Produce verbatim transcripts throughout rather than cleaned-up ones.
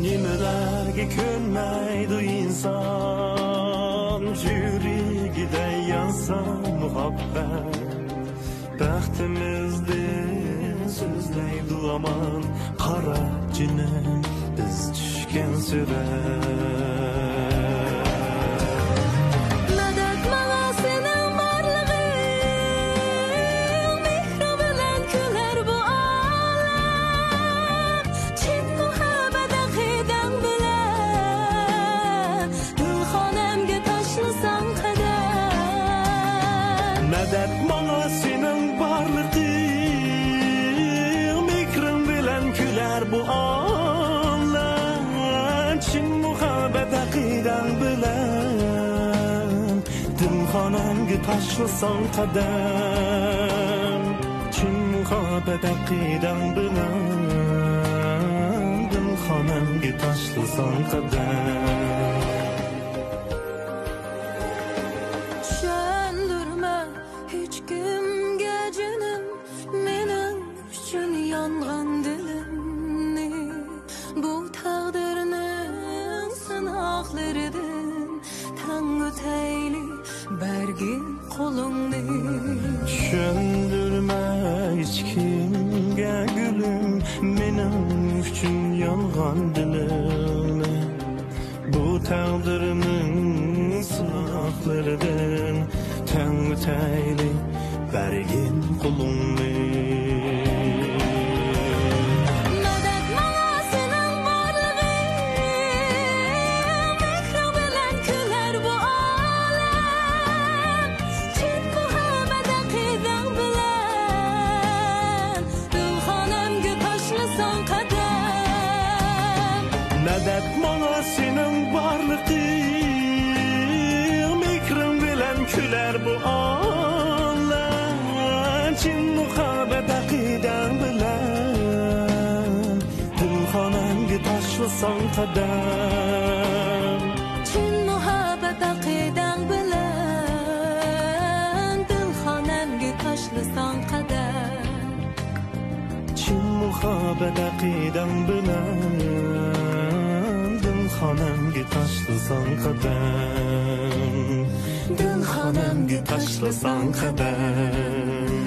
نېمىلەرگە كۆنمەيدۇ ئىنسان، يۈرىكىدە يانسا مۇھەببەت. بەختىمىزدىن سۆزلەيدۇ ھامان، قارا جېنىم، بىز چۈشكەن سۈرەت. مەدەت ماڭا سېنىڭ بارلىقىڭ، مېھرىڭ بىلەن كۈلەر بۇ ئالەم. چىن مۇھەببەت ئەقىدەڭ بىلەن، گۈلخانەمگە تاشلىساڭ قەدەم. مەدەت ماڭا سېنىڭ بارلىقىڭ، مېھرىڭ بىلەن كۈلەر بۇ ئالەم. چىن مۇھەببەت ئەقىدەڭ بىلەن، دىلخانەمگە تاشلىساڭ قەدەم. چىن مۇھەببەت ئەقىدەڭ بىلەن، دىلخانەمگە تاشلىساڭ قەدەم. چۈشەندۈرمە ھېچكىمگە جېنىم، مېنىڭ ئۈچۈن يانغان دىلىمنى. بۇ تەقدىرنىڭ سىناقلىرىدىن تەڭ ئۆتەيلى، بەرگىن قولۇڭنى. چۈشەندۈرمە ھېچكىمگە گۈلۈم، مېنىڭ ئۈچۈن يانغان دىلىمنى. بۇ تەقدىرنىڭ سىناقلىرىدىن تەڭ ئۆتەيلى، بەرگىن قولۇڭنى. مەدەت ماڭا سېنىڭ بارلىقىڭ، مېھرىڭ بىلەن كۈلەر بۇ ئالەم. چىن مۇھەببەت ئەقىدەڭ بىلەن، دىلخانەمگە تاشلىساڭ قەدەم. مەدەت ماڭا سېنىڭ بارلىقىڭ، مېھرىڭ بىلەن كۈلەر بۇ ئالەم. چىن مۇھەببەت ئەقىدەڭ بىلەن، دىلخانەمگە تاشلىساڭ قەدەم. چىن مۇھەببەت ئەقىدەڭ بىلەن، دىلخانەمگە تاشلىساڭ قەدەم. چىن مۇھەببەت ئەقىدەڭ بىلەن، دىلخانەمگە تاشلىساڭ قەدەم. دىلخانەمگە تاشلىساڭ قەدەم.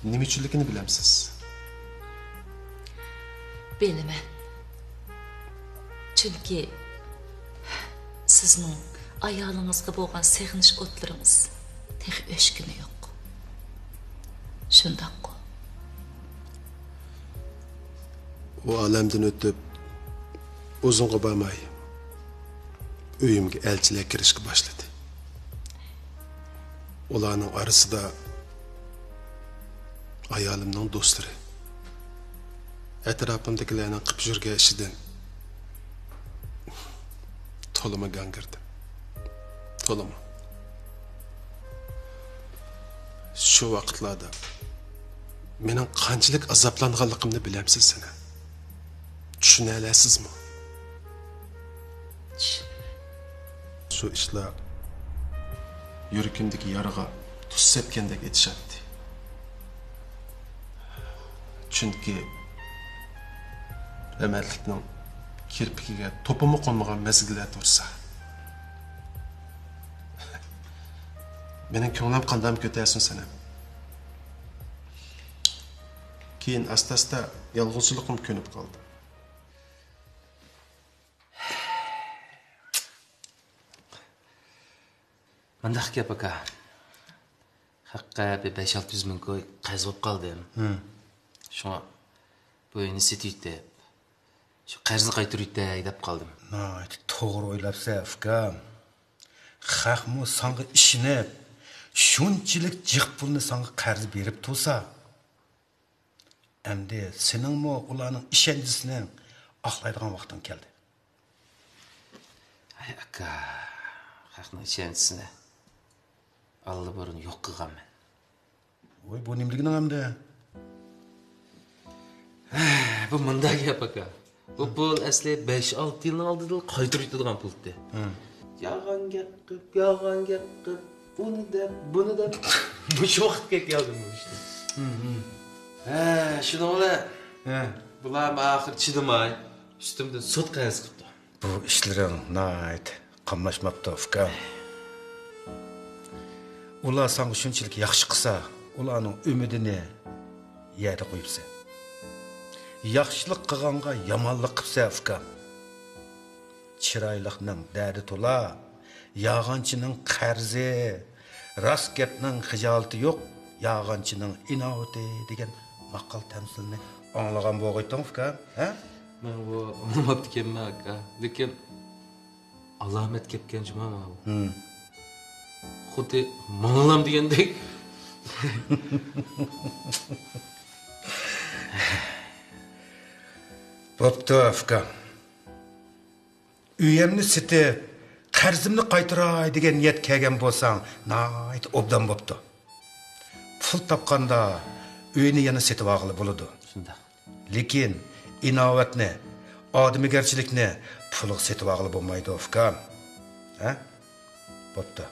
نېمە ئۈچۈنلۈكىنى بىلەمسىز؟ بىلىمەن. چۈنكى سىزنىڭ ئايالىڭىزغا بولغان سېغىنىش ئوتلىرىڭىز تېخى ئۆچكىنى يوق. شۇنداققۇ؟ ئۇ ئالەمدىن ئۆتۈپ، ئۇزۇنغا بارماي، ئۆيۈمگە ئەلچىلەر كىرىشكە باشلىدى. ئۇلارنىڭ ئارىسىدا ئايالىمنىڭ دوستلىرى، ئەتراپىمدىكىلەرنىڭ قىلىپ يۈرگەن ئىشىدىن تولىمۇ گاڭگىردىم. تولىمۇ. شۇ ۋاقىتلاردا مېنىڭ قانچىلىك ئازابلانغانلىقىمنى بىلەمسىز سەنەم؟ چۈشىنەلەيسىزمۇ؟ شۇ ئىشلار يۈرىكىمدىكى يارىغا تۇز سەپكەندەك ئېچىشاتتى. چۈنكى رەھمەتلىكنىڭ كىرپىكىگە توپىمۇ قونمىغان مەزگىللەر تۇرسا، مېنىڭ كۆڭلۈم قانداقمۇ كۆتەرسۇن سەنەم؟ كېيىن ئاستا-ئاستا يالغۇزچىلىقىم كۆنۈپ قالدى. مۇنداق گەپ، ئاكا. خەققە بىر بەش-ئالتە يۈز مىڭ كوي قەرز بولۇپ قالدىم. ھىم. شۇڭا بۇ ئۆينى سېتىۋېتىپ، شۇ قەرزنى قايتۇرۇۋېتەي دەپ قالدىم. ناھايىتى توغرا ئويلاپسەن، ئۇكام. خەقمۇ ساڭا ئىشىنىپ، شۇنچىلىك جىق پۇلنى ساڭا قەرز بېرىپ تۇرسا، ئەمدى سېنىڭمۇ ئۇلارنىڭ ئىشەنچىسىنى ئاقلايدىغان ۋاقتىڭ كەلدى. ھەي ئاكا، خەقنىڭ ئىشەنچىسىنى ئاللىبۇرۇن يوق قىلغانمەن. ۋوي، بۇ نېمىلىكىنىڭ ئەمدى؟ بۇ مۇنداق گەپ، ئاكا. بۇ پۇل ئەسلى بەش-ئالتە يىلنىڭ ئالدىدىلا قايتۇرۇپ يېتىدىغان پۇل ئىدى. ھە. يالغان گەپ قىلىپ، يالغان گەپ قىلىپ، ئۇنى دەپ، بۇنى دەپ. مۇشۇ ۋاقىتقا كەلدىم بۇ ئىشتا. ھە، شۇنىڭ بىلەن ھە. بۇلارمۇ ئاخىر چىدىماي، ئۈستۈمدىن سوت قەرز قىپتۇ. بۇ ئىشلىرىڭ ناھايىتى قاملاشماپتۇ، ئۇكام. ئۇلار ساڭا شۇنچىلىك ياخشى قىلسا، ئۇلارنىڭ ئۈمىدىنى يەردە قويۇپسەن. ياخشىلىق قىلغانغا يامانلىق قىپسەن، ئۇكام. چىرايلىقنىڭ دەردى تولا، يالغانچىنىڭ قەرزى، راست گەپنىڭ خىجالىتى يوق، يالغانچىنىڭ ئىناۋىتى دېگەن ماقال تەمسىلنى ئاڭلىغان بولغىيتىڭ، ئۇكام، ھە؟ مەن بۇ ئاڭلىماپتىكەنمەن، ئاكا. لېكىن ئالامەت گەپكەن جۇما ماۋۇ. ھىم. خۇددى ماڭىلام دېگەندەك. بوپتۇ، ئۇكام. ئۆيۈمنى سېتىپ، قەرزىمنى قايتۇراي دېگەن نىيەتكە كەلگەن بولساڭ، ناھايىتى ئوبدان بوپتۇ. پۇل تاپقاندا ئۆينى يەنە سېتىۋالغىلى بولىدۇ. شۇنداق. لېكىن ئىناۋەتنى، ئادىمىگەرچىلىكنى پۇلغا سېتىۋالغىلى بولمايدۇ، ئۇكام. ھە؟ بوپتۇ.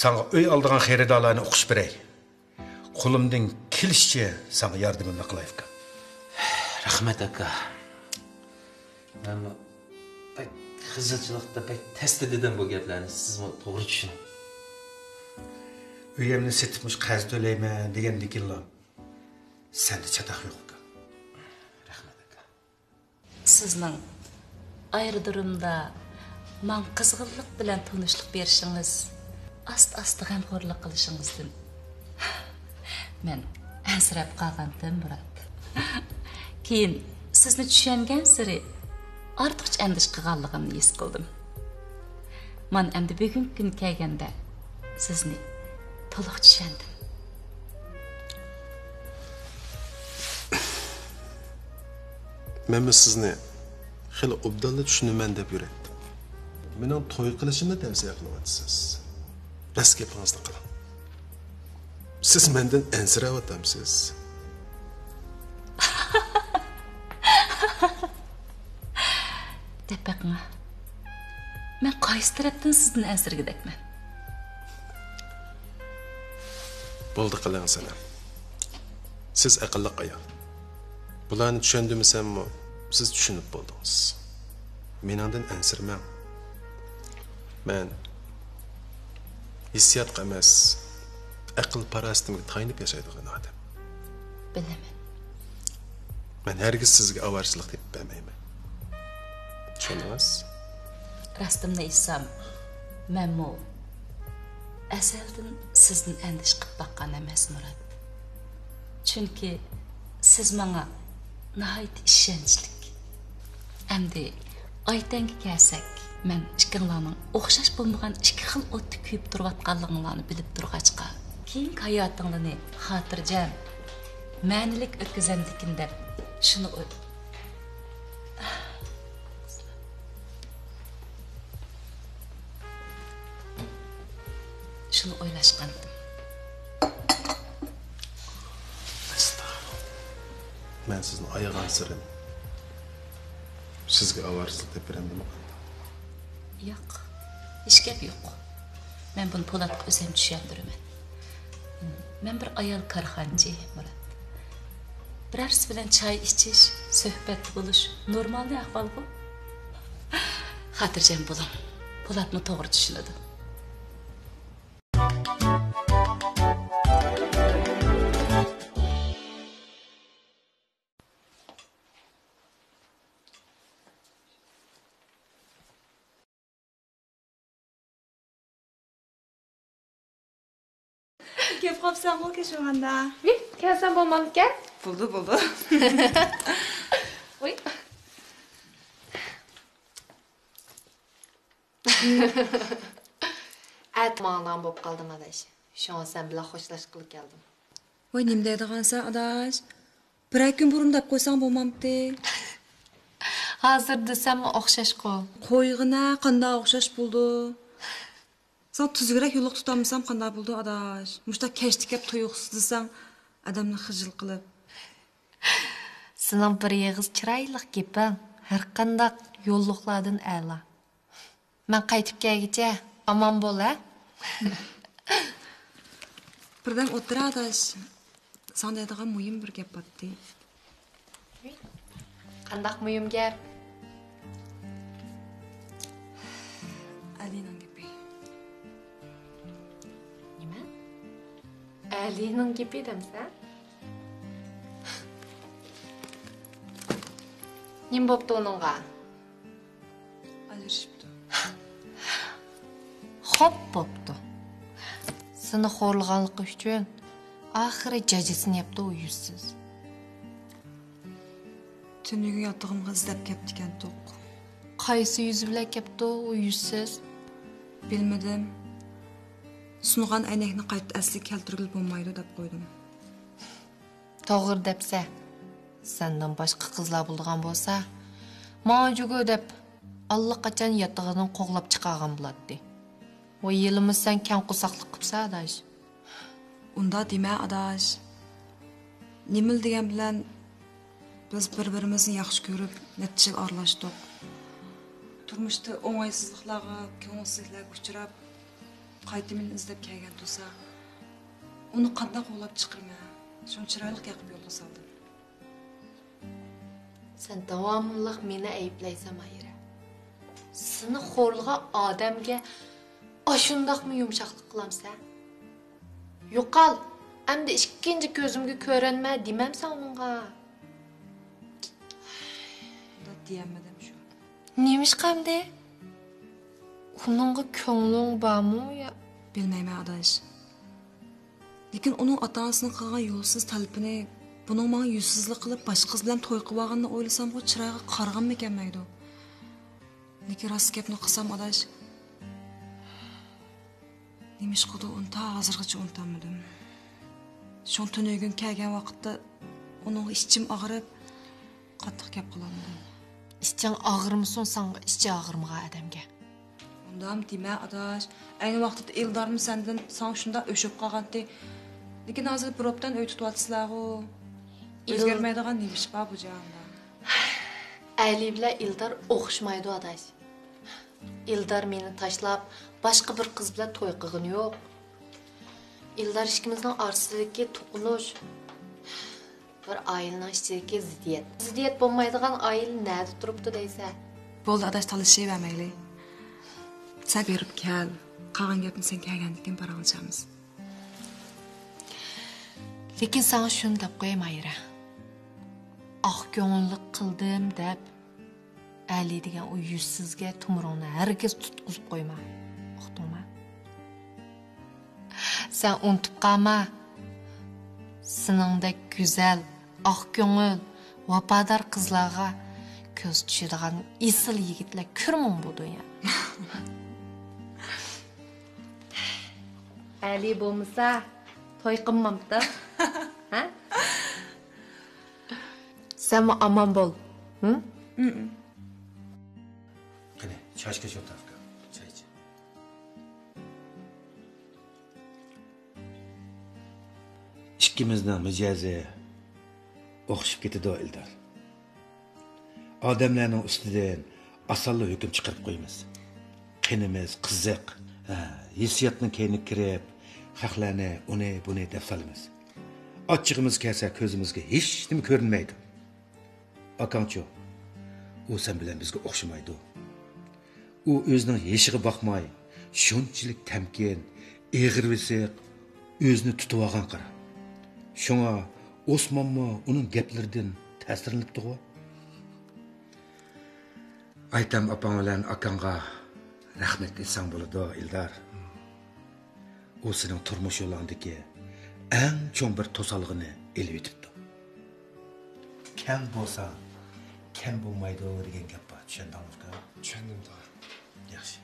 ساڭا ئۆي ئالىدىغان خېرىدارلارنى ئۇقۇش بېرەي. قولۇمدىن كېلىشىچە ساڭا ياردىمىمنى قىلاي، ئۇكام. رەھمەت، ئاكا. مەنمۇ بەك خىجىلچىلىقتا بەك تەستە دېدىم بۇ گەپلەرنى، سىزمۇ توغرا چۈشىنىڭ. ئۆيۈمنى سېتىپ مۇشۇ قەرز تۆلەيمەن دېگەندىكىنلا سەندە چاتاق يوق، ئۇكام. رەھمەت، ئاكا. سىزنىڭ ئايرودرومدا ماڭا قىزغىنلىق بىلەن تونۇشلۇق بېرىشىڭىز، ئاستا-ئاستا غەمخورلۇق قىلىشىڭىزدىن مەن ئەنسىرەپ قالغانتىم، مۇرات. كېيىن سىزنى چۈشەنگەنسېرى ئارتۇقچە ئەندىشە قىلغانلىقىمنى ھېس قىلدىم. مانا ئەمدى بۈگۈنكى كۈنگە كەلگەندە سىزنى تولۇق چۈشەندىم. مەنمۇ سىزنى خېلى ئوبدانلا چۈشىنىمەن دەپ يۈرەتتىم. مېنىڭ توي قىلىشىمنى تەۋسىيە قىلىۋاتىسىز. راست گېپىڭىزنى قىلىڭ. سىز مەندىن ئەنسىرەۋاتامسىز؟ دەپ بېقىڭا. مەن قايسى تەرەپتىن سىزدىن ئەنسىرىگۈدەكمەن؟ بولدى قىلىڭ، سەنەم. سىز ئەقىللىق ئايال. بۇلارنى چۈشەندۈرمىسەممۇ، سىز چۈشىنىپ بولدىڭىز. مېنىڭدىن ئەنسىرىمەڭ. مەن ھېسسىياتقا ئەمەس، ئەقىل-پاراسىتىمگە تايىنىپ ياشايدىغان ئادەم. بىلىمەن. مەن ھەرگىز سىزگە ئاۋارىچىلىق تېپىپ بەرمەيمەن. چۈشەندىڭىز؟ راستىمنى ئېيتسام، مەنمۇ ئەزەلدىن سىزدىن ئەندىشە قىلىپ باققان ئەمەس، مۇرات. چۈنكى سىز ماڭا ناھايىتى ئىشەنچلىك. ئەمدى ئايتەنگە كەلسەك، مەن ئىككىڭلارنىڭ ئوخشاش بولمىغان ئىككى خىل ئوتتا كۆيۈپ تۇرۇۋاتقانلىقىڭلارنى بىلىپ تۇرغاچقا، كېيىنكى ھاياتىڭلارنى خاتىرجەم، مەنىلىك ئۆتكۈزەمدىكىن دەپ شۇنى ئوي-، شۇنى ئويلاشقانتىم. مەن سىزنى ئايىغانسېرى سىزگە ئاۋارىچىلىق تېپىپ بېرەمدىمۇ قانداق؟ ياق، ھېچ گەپ يوق. مەن بۇنى پولاتقا ئۆزۈم چۈشەندۈرىمەن. مەن بىر ئايال كارخانىچى، مۇرات. بىرەرسى بىلەن چاي ئىچىش، سۆھبەتتە بولۇش نورمالنى ئەھۋالغۇ. خاتىرجەم بولۇڭ، پولاتمۇ توغرا چۈشىنىدۇ. كېلىپ قاپسەنغۇ كەچۈرگەندە. ۋىي، كەلسەم بولمامدىكەن؟ بولدى، بولدى. ۋىي. ئەتە ماڭىدىغان بولۇپ قالدىم، ئاداش. شۇڭا سەن بىلەن خوشلاشقىلى كەلدىم. ۋاي، نېمە دەيدىغانسەن، ئاداش؟ بىرەر كۈن بۇرۇن دەپ قويساڭ بولمامتى؟ ھازىر دېسەممۇ ئوخشاشقۇ. قويغىنە، قانداق ئوخشاش بولىدۇ؟ ساڭا تۈزۈكرەك يوللۇق تۇتالمىسام قانداق بولىدۇ، ئاداش؟ مۇشۇنداق كەچتە كەپ تۇيۇقسىز دېسەڭ، ئادەمنى خىجىل قىلىپ. سېنىڭ بىر ئېغىز چىرايلىق گېپىڭ ھەرقانداق يوللۇقلاردىن ئەلا. مەن قايتىپ كەلگۈچە ئامان بول، ھە؟ بىردەم ئولتۇر ئاداش. ساڭا دەيدىغان مۇھىم بىر گەپ باتتى. قانداق مۇھىم گەپ؟ ئەلىنىڭ گېپى. نېمە؟ ئەلىنىڭ گېپى دەمسەن؟ نېمە بوپتۇ ئۇنىڭغا؟ ئاجرىشىپتۇ. خوپ بوپتۇ. سېنى خورلىغانلىقى ئۈچۈن ئاخىرى جاجىسىنى يەپتۇ ئۇ يۈزسىز. تۈنۈگۈن ياتىقىمغا ئىزدەپ كەپتىكەنتۇق. قايسى يۈزى بىلەن كەپتۇ ئۇ يۈزسىز؟ بىلمىدىم. سۇنغان ئەينەكنى قايتا ئەسلىگە كەلتۈرگىلى بولمايدۇ دەپ قويدۇم. توغرا دەپسە. سەندىن باشقا قىزلار بولىدىغان بولسا، ماڭا جۇگۇ دەپ ئاللىقاچان ياتىقىدىن قوغلاپ چىقارغان بولاتتى. ۋاي يىلىمۇ سەن كەڭ قورساقلىق قىپسەن ئاداش. ئۇنداق دېمە ئاداش. نېمىلا دېگەن بىلەن بىز بىر-بىرىمىزنى ياخشى كۆرۈپ نەچچە يىل ئارىلاشتۇق. تۇرمۇشتا ئوڭايسىزلىقلارغا، كۆڭۈلسىزلىكلەرگە ئۇچراپ، قايتا مېنى ئىزدەپ كەلگەن تۇرسا، ئۇنى قانداق قوغلاپ چىقىرىمەن؟ شۇڭا چىرايلىق گەپ قىلىپ يولغا سالدىم. سەن داۋاملىق مېنى ئەيىبلەيسەن، ماھىرە. سېنى خورلىغان ئادەمگە ئاشۇنداقمۇ يۇمشاقلىق قىلامسەن؟ يوقال، ئەمدى ئىككىنچى كۆزۈمگە كۆرۈنمە دېمەمسەن ئۇنىڭغا؟ ئۇنداق دېيەلمىدىم شۇ. نېمىشقا ئەمدى؟ ئۇنىڭغا كۆڭلۈڭ بارمۇ يا؟ بىلمەيمەن ئاداش. لېكىن ئۇنىڭ ئاتا-ئانىسىنىڭ قىلغان يولسىز تەلىپىنى، بۇنىڭ ماڭا يۈزسىزلىك قىلىپ باشقا قىز بىلەن توي قىلىۋالغىنىنى ئويلىسامغۇ چىرايىغا قارىغانمۇ كەلمەيدۇ. لېكىن راست گەپنى قىلسام ئاداش، نېمىشقىدۇر ئۇنى تا ھازىرغىچە ئۇنتالمىدىم. شۇڭا تۈنۈگۈن كەلگەن ۋاقىتتا ئۇنىڭغا ئىچىم ئاغرىپ، قاتتىق گەپ قىلالمىدىم. ئىچىڭ ئاغرىمىسۇن ساڭا ئىچى ئاغرىمىغان ئادەمگە. ئۇنداق دېمە ئاداش. ئەينى ۋاقىتتا ئىلدارمۇ سەندىن ساڭا شۇنداق ئۆچۈپ قالغانتى. لېكىن ھازىر بىر ئوبدان ئۆي تۇتۇۋاتىسىلەرغۇ. ئىل- ئۆزگەرمەيدىغان نېمە ئىش بار بۇ جاھاندا؟ ئەلى بىلەن ئىلدار ئوخشىمايدۇ ئاداش. ئىلدار مېنى تاشلاپ، باشقا بىر قىز بىلەن توي قىلغىنى يوق. ئىلدار ئىككىمىزنىڭ ئارىسىدىكى توقۇنۇش بىر ئائىلىنىڭ ئىچىدىكى زىددىيەت. زىددىيەت بولمايدىغان ئائىلە نەدە تۇرۇپتۇ دەيسە؟ بولدى ئاداش، تالىشىۋەرمەيلى. سەن بېرىپ كەل. قالغان گەپنى سەن كەلگەندىن كېيىن پاراڭلىشارمىز. لېكىن ساڭا شۇنى دەپ قوياي ماھىرە. ئاق كۆڭۈللۈك قىلدىم دەپ ئەلى دېگەن ئۇ يۈزسىزگە تومۇرۇڭنى ھەرگىز تۇتقۇزۇپ قويما. ئۇقتۇڭما؟ سەن ئۇنتۇپ قالما. سېنىڭدەك گۈزەل، ئاق كۆڭۈل، ۋاپادار قىزلارغا كۆز چۈشىدىغان ئېسىل يىگىتلەر كۆرمىڭ بۇ دۇنيا. ئەلى بولمىسا توي قىلمامتىڭ؟ ھە؟ سەنمۇ ئامان بول. ھە؟ قېنى، چاي ئىچكەچ ئولتۇر ئاكا. چاي ئىچ. ئىككىمىزنىڭ مىجەزى ئوخشىشىپ كېتىدۇ، ئىلدار. ئادەملەرنىڭ ئۈستىدىن ئاسانلا ھۆكۈم چىقىرىپ قويىمىز. قېنىمىز قىزىق، ھە، ھېسسىياتنىڭ كەينىگە كىرىپ، خەقلەرنى ئۇنى، بۇنى دەپ سالىمىز. ئاچچىقىمىز كەلسە كۆزىمىزگە ھېچنېمە كۆرۈنمەيدۇ. ئاكاڭچۇ؟ ئۇ سەن بىلەن بىزگە ئوخشىمايدۇ. ئۇ ئۆزىنىڭ يېشىغا باقماي، شۇنچىلىك تەمكىن، ئېغىر بېسىق، ئۆزىنى تۇتۇۋالغان قارا. شۇڭا ئوسمانمۇ ئۇنىڭ گەپلىرىدىن تەسىرلىنىپتىغۇ. ئايتەم ئاپاڭ بىلەن ئاكاڭغا رەھمەت ئېيتساڭ بولىدۇ، ئىلدار. ئۇ سېنىڭ تۇرمۇش يولۇڭدىكى ئەڭ چوڭ بىر توسالغۇنى ئېلىۋېتىپتۇ. كەڭ بولسا، كەم بولمايدۇ دېگەن گەپ بار. چۈشەندىڭمۇ ئۇكا؟ چۈشەندىم، تاغا. ياخشى.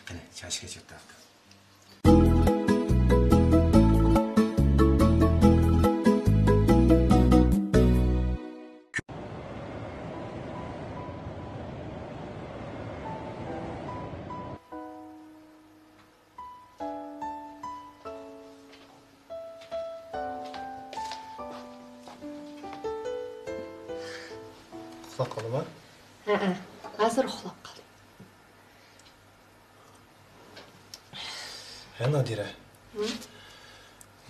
قېنى، چاي ئىچكەچ ئولتۇر ئۇكا. ئۇخلاپ قالدىما؟ ھەئە، ھازىر ئۇخلاپ قالدىم. ھە، نادىرە. ھە؟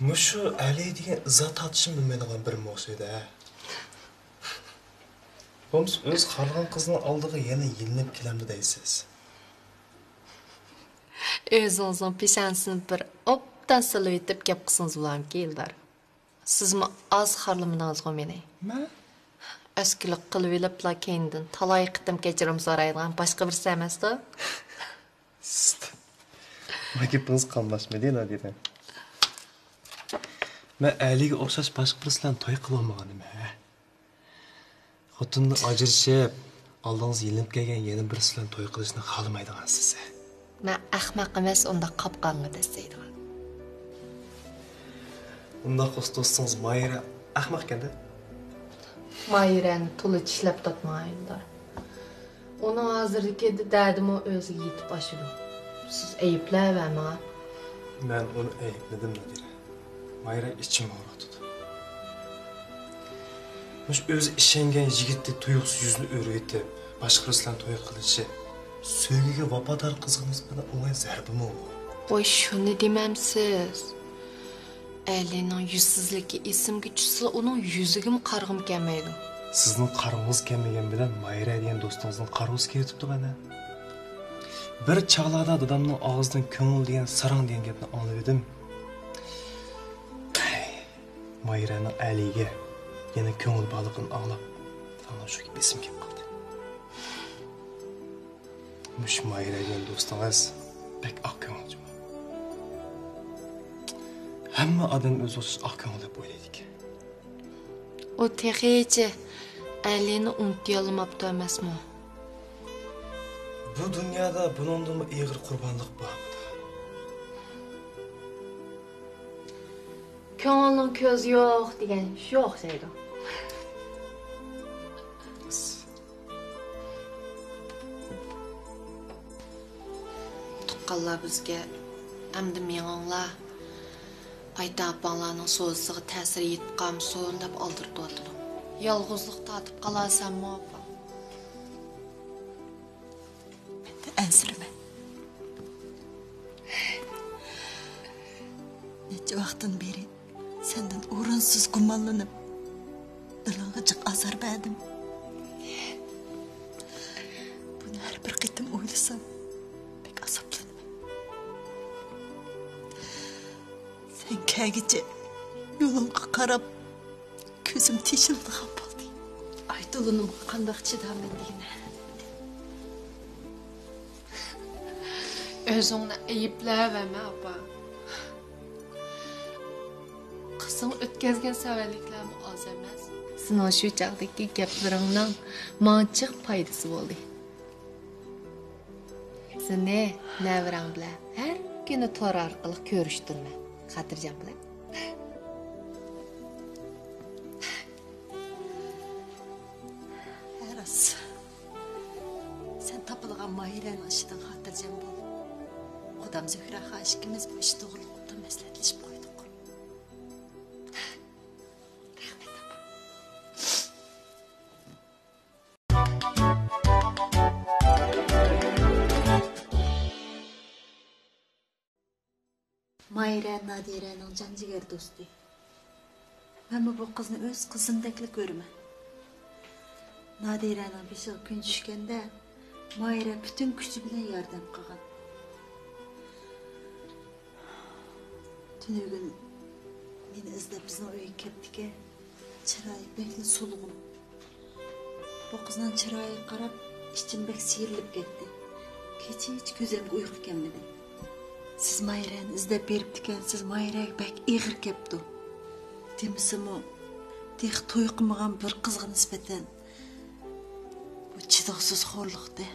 مۇشۇ ئەلى دېگەن ئىزا تارتىشنى بىلمەيدىغان بىرىمۇ ئوخشايدۇ ھە. بولمىسا ئۆزى خالىغان قىزنىڭ ئالدىغا يەنە يېلىنىپ كېلەمدۇ دەيسىز. ئۆزىڭىزنىڭ پېشانىسىنى بىر ئوبدان سىلىۋېتىپ گەپ قىلسىڭىز بولامكى ئىلدار؟ سىزمۇ ئاز خارلىمىدىڭىزغۇ مېنى. مەن؟ ئەسكىلىك قىلىۋېلىپلا كەينىدىن تالاي قېتىم كەچۈرۈم سورايدىغان باشقا بىرسى ئەمەستۇ؟ سىست. ما گېپىڭىز قاملاشمىدى نادىرە. مەن ئەلىگە ئوخشاش باشقا بىرسى بىلەن توي قىلالمىغانىمەن ھە. خوتۇنىنى ئاجرىشىپ، ئالدىڭىزغا يېلىنىپ كەلگەن يەنە بىرسى بىلەن توي قىلىشنى خالىمايدىغانسىز ھە. مەن ئەخمەق ئەمەس، ئۇنداق قاپقانغا دەسسەيدىغان. ئۇنداق بولسا دوستىڭىز ماھىرە ئەخمەقكەندە؟ ماھىرەنى تولا چىشلەپ تارتمايدۇ. ئۇنىڭ ھازىردىكى دەردىمۇ ئۆزىگە يېتىپ ئاشىدۇ. سىز ئەيىبلەۋەرمەڭ. مەن ئۇنى ئەيىبلىدىم نادىرە. ماھىرە ئىچىم ئاغرىتىدۇ. مۇشۇ ئۆزى ئىشەنگەن يىگىتى تۇيۇقسىز يۈزىنى ئۆرۈۋېتىپ، باشقا بىرسى بىلەن توي قىلىشى سۆيگۈگە ۋاپادار قىزغا نىسبەتەن ئوڭاي زەربىمۇ؟ ۋاي، شۇنى دېمەمسىز. ئەلىنىڭ يۈزسىزلىكى ئېسىمگە چۈشسىلا، ئۇنىڭ يۈزىگىمۇ قارىغۇم كەلمەيدۇ. سىزنىڭ قارىغۇڭىز كەلمىگەن بىلەن ماھىرە دېگەن دوستىڭىزنىڭ قارىغۇسى كېلىۋېتىپتۇ مانا. بىر چاغلاردا دادامنىڭ ئاغزىدىن كۆڭۈل دېگەن ساراڭ دېگەن گەپنى ئاڭلىۋىدىم. ماھىرەنىڭ ئەلىگە يەنە كۆڭلى بارلىقىنى ئاڭلاپ، ئانا شۇ گەپ ئېسىمگە كېلىپ قالدى. مۇشۇ ماھىرە دېگەن دوستىڭىز بەك ئاق كۆڭۈل جۇمۇ. ھەممە ئادەم ئۆزى ئوخشاش ئاق كۆڭۈل دەپ ئويلايدىكەن. ئۇ تېخىچە ئەلىنى ئۇنتۇيالماپتۇ ئەمەسمۇ؟ بۇ دۇنيادا بۇنىڭدىنمۇ ئېغىر قۇربانلىق بارمىدى؟ كۆڭۈلنىڭ كۆزى يوق دېگەن شۇ ئوخشايدۇ. تۇغقانلار بىزگە ئەمدى مېڭىڭلار، ئايتا ئاپاڭلارنىڭ سودىسىغا تەسىر يېتىپ قالمىسۇن دەپ ئالدىرىتىۋاتىدۇ. يالغۇزلۇق تارتىپ قالارسەنمۇ ئاپا؟ مەن ئەنسىرىمە. نەچچە ۋاقىتتىن بېرى سەندىن ئورۇنسىز گۇمانلىنىپ، دىلىڭغا جىق ئازار بەردىم. بۇنى ھەر بىر قېتىم ئويلىسام، بەك ئازابلىنىمەن. سەن كەلگۈچە يولۇڭغا قاراپ، كۆزۈم تېشىلىدىغان بولدى. ئايتۇلۇنۇمغا قانداق چىدارمەن دېگىنە. ئۆزۈڭنى ئەيىبلەۋەرمە، ئاپا. قىزىڭ ئۆتكەزگەن سەۋەنلىكلەرمۇ ئاز ئەمەس. سېنىڭ شۇ چاغدىكى گەپلىرىڭنىڭ ماڭا جىق پايدىسى بولدى. سېنى نەۋرەڭ بىلەن ھەر كۈنى تور ئارقىلىق كۆرۈشتۈرىمەن. خاتىرجەم بولە. ھە، راست. سەن تاپىلىغان ماھىرەنىڭ ئىشىدىن خاتىرجەم بول. قۇدام زۆھرە خاھىش ئىككىمىز بۇ ئىش توغرىلىق ئوبدان مەسلىھەتلىشىپ قويدۇق. رەھمەت، ئاپا. ماھىرە نادىرەنىڭ جان جىگەر دوستى. مەنمۇ بۇ قىزنى ئۆز قىزىمدەكلا كۆرىمەن. نادىرەنىڭ بېشىغا كۈن چۈشكەندە، ماھىرە پۈتۈن كۈچى بىلەن ياردەم قىلغان. تۈنۈگۈن مېنى ئىزدەپ بىزنىڭ ئۆيگە كەپتىكەن. چىرايى بەكلا سولغۇن. بۇ قىزنىڭ چىرايىغا قاراپ ئىچىم بەك سىيرىلىپ كەتتى. كېچىچە كۆزۈمگە ئۇيقۇ كەلمىدى. سىز ماھىرەنى ئىزدەپ بېرىپتىكەنسىز، ماھىرەگە بەك ئېغىر كەپتۇ. دېمىسىمۇ، تېخى توي قىلمىغان بىر قىزغا نىسبەتەن بۇ چىدىغۇسىز خورلۇقتى.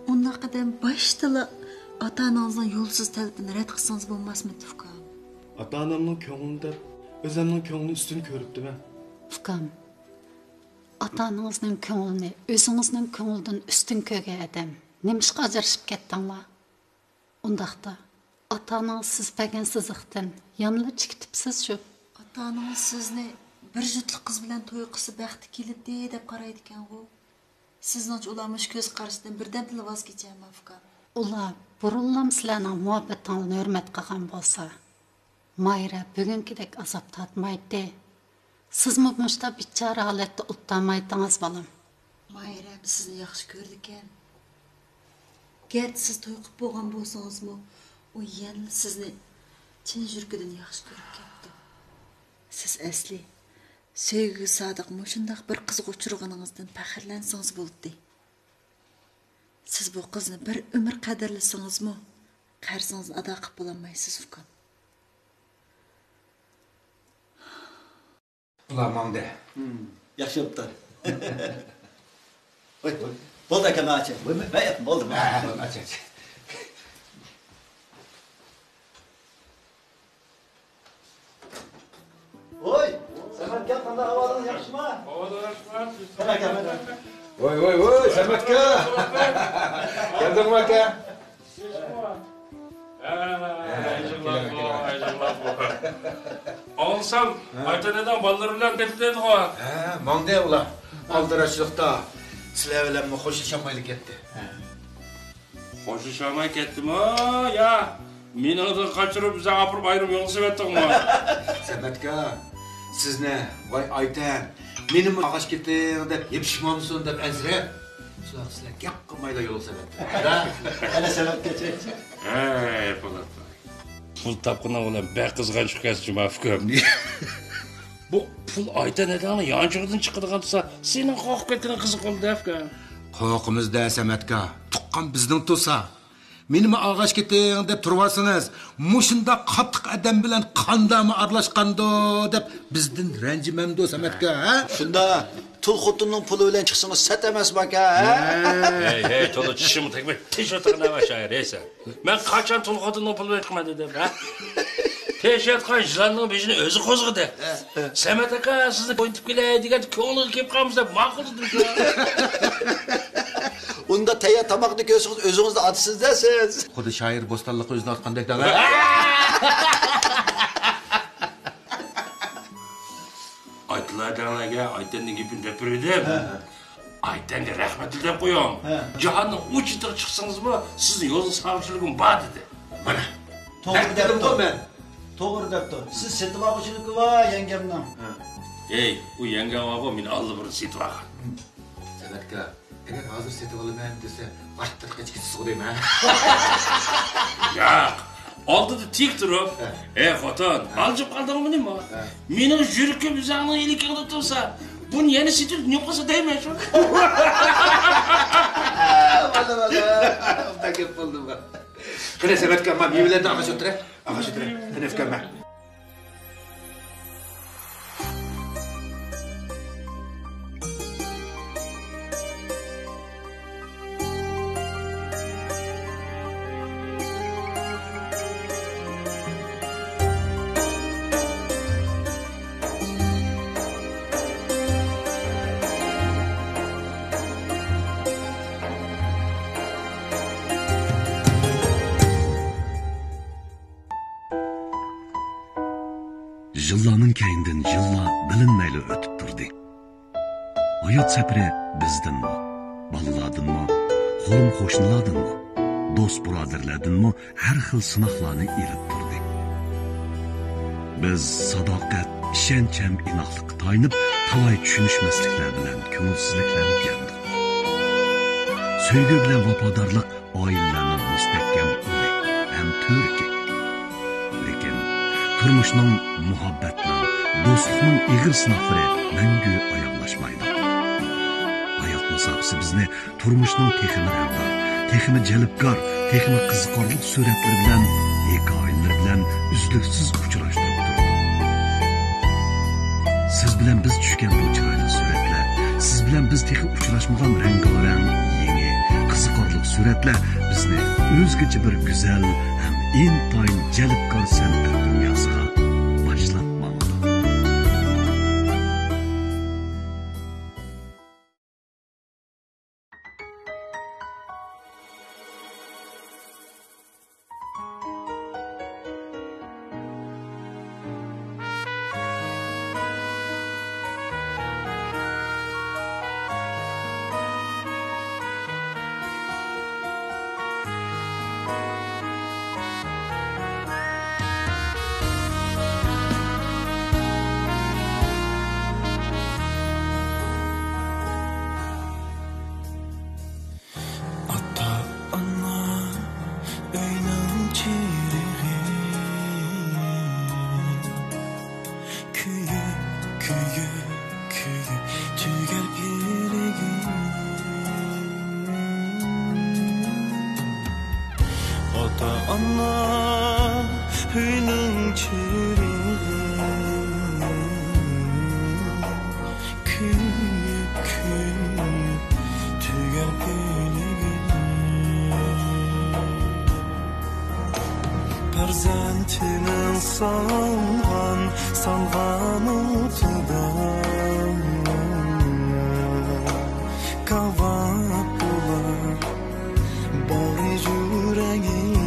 ئۇنداق ئادەم باشتىلا ئاتا-ئانىڭىزنىڭ يولسىز تەلىپىنى رەت قىلسىڭىز بولماسمىدى، ئۇكام؟ ئاتا-ئانامنىڭ كۆڭلىنى دەپ، ئۆزۈمنىڭ كۆڭلىنى ئۈستۈن كۆرۈپتىمەن. ئۇكام، ئاتا-ئانىڭىزنىڭ كۆڭلىنى ئۆزىڭىزنىڭ كۆڭلىدىن ئۈستۈن كۆرگەن ئادەم نېمىشقا ئاجرىشىپ كەتتىڭلار؟ ئۇنداقتا، ئاتا-ئانىڭىز سىز بەرگەن سىزىقتىن يەنىلا چېكىتىپسىز شۇ. ئاتا-ئانىڭىز سىزنى بىر جۈتلۈك قىز بىلەن توي قىلسا بەختى كېلىدىتى دەپ قارايدىكەنغۇ؟ سىزنىڭچە ئۇلار مۇشۇ كۆز قارىشىدىن بىردەمدىلا ۋاز كېچەرمۇ، ئۇكام؟ ئۇلار بۇرۇنلام سىلەرنىڭ مۇھەببىتىڭلارنى ھۆرمەت قىلغان بولسا، ماھىرە بۈگۈنكىدەك ئازاب تارتمايتتى. سىزمۇ مۇشۇنداق بىچارە ھالەتتە ئولتۇرمايتتىڭىز، بالام. ماھىرەم سىزنى ياخشى كۆرىدىكەن. گەرچە سىز توي قىلىپ بولغان بولسىڭىزمۇ، ئۇ يەنىلا سىزنى چىن يۈرىكىدىن ياخشى كۆرۈپ كەپتۇ. سىز ئەسلى سۆيگۈگە سادىق مۇشۇنداق بىر قىزغا ئۇچرىغىنىڭىزدىن پەخىرلەنسىڭىز بولاتتى. سىز بۇ قىزنى بىر ئۆمۈر قەدىرلىسىڭىزمۇ، قەرزىڭىزنى ئادا قىلىپ بولالمايسىز، ئۇكام. ئۇلار ماڭدى. ياخشى بوپتۇ. ۋاي، بولدى ئاكا، ماڭا ئاچاي. ۋاي، ۋاي. ۋاي، بولدى، ھە، بولدى. بولدى، ئاچ، ئاچ. ۋوي، سەمەتكا، قانداق ئەھۋالىڭ، ياخشىما؟ ئەھۋالىڭ ياخشىما؟ قېنى ئاكا، مانا. ۋوي، ۋوي، ۋوي، سەمەتكا. كەلدىڭمۇ ئاكا؟ ھە، ھە، ھە، يىغلاپ كېلىڭ، بۇ، كېلىڭ. يىغلاپ بۇ. ئاڭلىسام، ھە. ئايتەن داداڭ بالىلىرى بىلەن كەتتى دەيدىغۇ. ھە، ماڭدى ئۇلار. ئالدىراشلىقتا سىلەر بىلەنمۇ خوشلىشالمايلا كەتتى. ھە. خوشلىشالماي كەتتىمۇ يا؟ مېنىڭدىن قاچۇرۇپ، بىزنى ئاپىرىپ ئايرىم يولغا سېلىۋەتتىڭمۇ؟ سەمەتكا، سىزنى، ۋاي ئايتەن، مېنىمۇ ئاغاچ كېتىڭ دەپ يېپىشمامسۇن دەپ ئەنسىرەپ، شۇنداق سىلەر گەپ قىلمايلا يولغا سېلىۋەتتىم. ئەنە سەمەتكا چەكچە. ھەي، پولات. پۇل تاپقىنىڭ بىلەن بەك قىزغانچ ئىكەنسەن جۇما ئۇكام. بۇ پۇل ئايتەن داداڭنىڭ يانچۇقىدىن چىقىدىغان تۇرسا، سېنىڭ قورقۇپ كەتكىنىڭ قىزىق بولدى ئۇكام. قورقىمىز-دە سەمەتكا، تۇغقان بىزنىڭ تۇرسا. مېنىمۇ ئاغاچ كېتىڭ دەپ تۇرۇۋالسىڭىز، مۇشۇنداق قاتتىق ئادەم بىلەن قانداقمۇ ئارىلاشقاندۇ دەپ بىزدىن رەنجىمەمدۇ سەمەتكا، ھە؟ شۇنداق، تۇل خوتۇننىڭ پۇلى بىلەن چىقسىڭىز سەت ئەمەسمۇ ئاكا، ھە؟ ھەي، ھەي، تولا چىشىمنى تەگمەي تېشىۋاتىدىغان ئەمەس شائىر، ھەي سەن. مەن قاچان تۇل خوتۇننىڭ پۇلى بىلەن چىقماي دېدىم، ھە؟ تېشىۋاتقان يىلاننىڭ بېشىنى ئۆزى قوزغىدى. سەمەت ئاكا، سىزنى ئوينىتىپ كېلەي دېگەن كۆڭلىگە كېلىپ قالمىسا دەپ ماقۇل دېدىم شۇ. ئۇنداق تەييار تاماقنى كۆرسىڭىز، ئۆزىڭىزنى ئاتىسىز-دە سىز. خۇددى شائىر بوستانلىققا ئۆزىنى ئاتقاندەك دەڭە. ئايتىلا دەڭلەرگە، ئايتەننىڭ گېپىنى دەپ بېرىدىم. ھە. ئايتەنگە رەھمەتلى دەپ قويۇڭ. ھە. جاھاننىڭ ئۇ چېتىغا چىقسىڭىزمۇ، سىزنى يولغا سالغۇچىلىكىم بار دېدى. مانا. توغرا دەپتۇ. مەن. توغرا دەپتۇ. سىز سېتىۋالغۇچىلىكى بار يەڭگەمنىڭ. ھە. ھەي، ئۇ يەڭگەڭ بارغۇ، مېنى ئاللىبۇرۇن سېتىۋالغان. سەمەتكا، ئەگەر ھازىر سېتىۋالىمەن دېسە، ئاشتىن قېچىپ كېتىسىغۇ دەيمەن. ياق. ئالدىدا تىك تۇرۇپ، ھە. ھەي خوتۇن، ھە. ئالجىپ قالدىڭمۇ نېمە؟ ھە. مېنىڭ يۈرىكىم ئۆزۈڭنىڭ يىلىكىڭدا تۇرسا، بۇنى يەنە سېتىپ نېمە قىلسا دەيمەن شۇ. ۋاللا، ۋاللا. ئۇنداق گەپ بولدىمۇ؟ قېنى سەمەتكا، ما مېۋىلەرنى ئاغاچ ئولتۇرە. ئاغاچ ئولتۇرە. قېنى ئۇكام، ما. يىللارنىڭ كەينىدىن يىللار بىلىنمەيلا ئۆتۈپ تۇردى. ھايات سەپىرى بىزدىنمۇ، بالىلاردىنمۇ، قولۇم-قوشنىلاردىنمۇ، دوست-بۇرادەرلەردىنمۇ ھەر خىل سىناقلارنى ئېلىپ تۇردى. بىز ساداقەت، ئىشەنچ ھەم ئىناقلىققا تايىنىپ، تالاي چۈشىنىشمەسلىكلەر بىلەن كۆڭۈلسىزلىكلەرنى يەڭدۇق. سۆيگۈ بىلەن ۋاپادارلىق ئائىلىلەرنىڭ مۇستەھكەم ئۇلى ھەم تۈۋرۈكى. لېكىن تۇرمۇشنىڭ، مۇھەببەتنىڭ، دوستلۇقنىڭ ئېغىر سىناقلىرى مەڭگۈ ئاياغلاشمايدۇ. ھايات مۇساپىسى بىزنى تۇرمۇشنىڭ تېخىمۇ رەڭدار، تېخىمۇ جەلپكار، تېخىمۇ قىزىقارلىق سۈرەتلىرى بىلەن، ھېكايىلىرى بىلەن ئۈزلۈكسىز ئۇچراشتۇرۇپ تۇرىدۇ. سىز بىلەن بىز چۈشكەن بۇ چىرايلىق سۈرەتلەر، سىز بىلەن بىز تېخى ئۇچراشمىغان رەڭگارەڭ، يېڭى، قىزىقارلىق سۈرەتلەر بىزنى ئۆزگىچە بىر گۈزەل ھەم ئىنتايىن جەلپكار سەنئەت دۇنياسىغا باشلاپ ماڭىدۇ. ئۆينىڭ چىرىغى كۆيۈپ، كۆيۈپ، كۆيۈپ تۈگەپ يېرىگە. ئاتا-ئانا ئۆينىڭ چىرىغى كۆيۈپ، كۆيۈپ تۈگەپ يېرىگە. پەرزەنتىنىڭ سالغان، سالغان ئوتىدا كاۋاپ بولار باغرى يۈرەكلەر.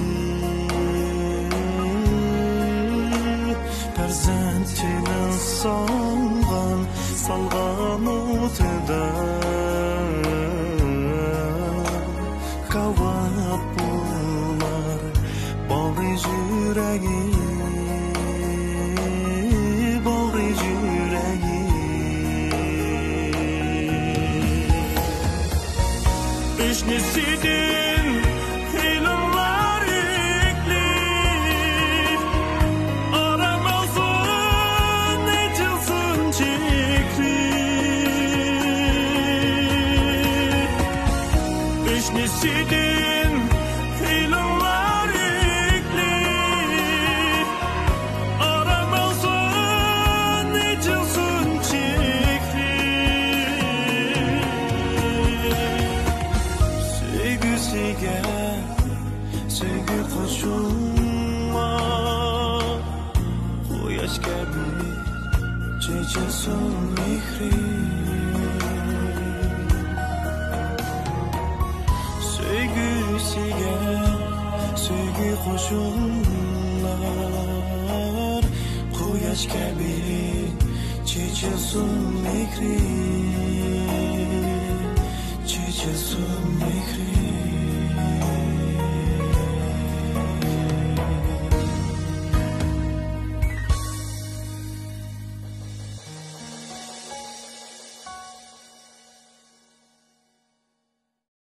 پەرزەنتىنىڭ سالغان، سالغان ئوتىدا كاۋاپ بولار باغرى يۈرەكلەر، باغرى يۈرەكلەر. ئۆشنىسىدىن ئېلىڭلار يۈكلۈك، ئارام ئالسۇن، ئېچىلسۇن چېھرىلىك. ئۆشنىسىدىن ئېلىڭلار يۈكلۈك، ئارام ئالسۇن، ئېچىلسۇن چېھرىلىك. سۆيگۈسىگە سۆيگۈ قوشۇڭلار، قۇياش كەبى چېچىلسۇن مېھرى. سۆيگۈسىگە سۆيگۈ قوشۇڭلار، قۇياش كەبى چېچىلسۇن مېھرى، چېچىلسۇن مېھرى.